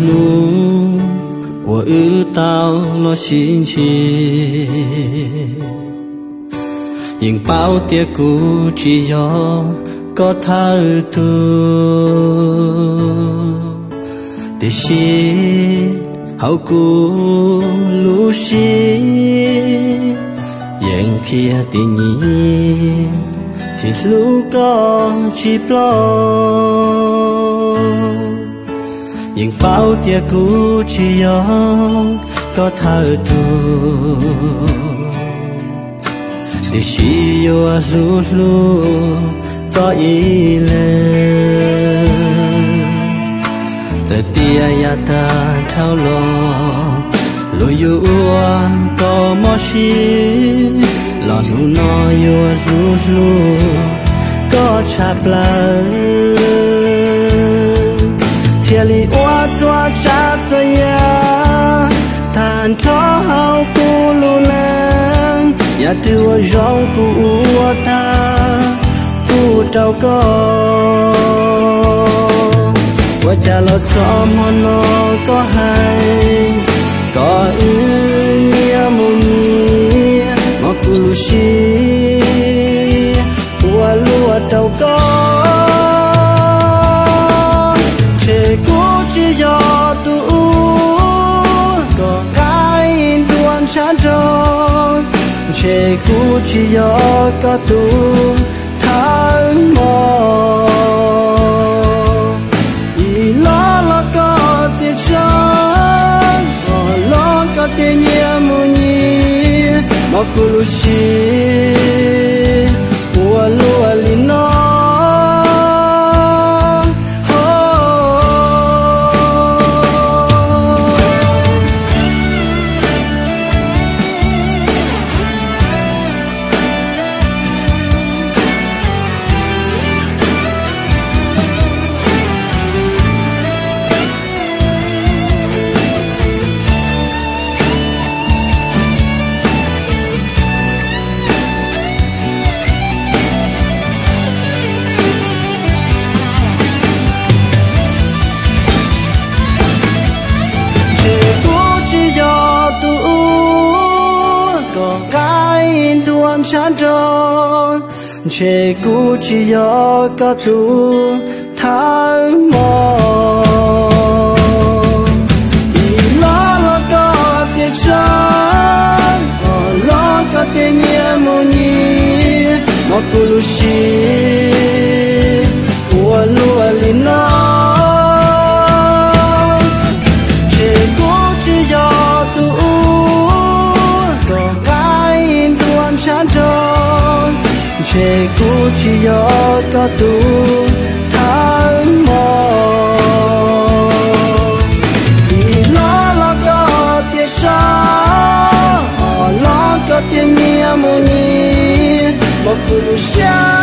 Hnub uas wb tau los sib ntsib, yeej paub tias kuv tsis yog koj thawj tug, tiam sis hauv kuv lub siab yeej qhia tias nyiam thiab hlub koj tsis ploj. Yeej paub tias kuv tsis yog koj thawj tug, tiam sis yuav hlub hlub koj ib leeg. Txawm tias yav tag dhau los luag yuav ua koj mob siab, los hnub no yuav hlub hlub koj tshaj plaws, thiaj li ua txhua tsav txhua yam tag nrho hauv kuv lub neej. Yam twg uas zoo kuv ua tag kuv rau koj. Ua cas los txog hmo no koj hais kom wb nyias mus nyias, hmo kuv lub siab ua luaj rau koj. Ntshe kuv tsis yog tus uas koj qaib ntuas ntshav nroog, ntshe kuv tsis yog koj tus thawj mob. Ib los los koj tias tshua, ob los koj tias nyias mus nyias, hmo kuv lub siab ua luaj li no. Ntshe kuv tsis yog tus uas koj qaib ntuas ntshav nroog, ntshe kuv tsis yog koj tus thawj mob. Ib los los koj tias tshua, ob los koj tias nyias mus nyias, hmo kuv lub siab ua luaj li no. Ntshe kuv tsis yog tus uas koj qaib ntuas ntshav nroog, ntshe kuv tsis yog koj tus thawj mob. Ib los los koj tias tshua, ob los koj tias nyias mus nyias, hmo kuv lub siab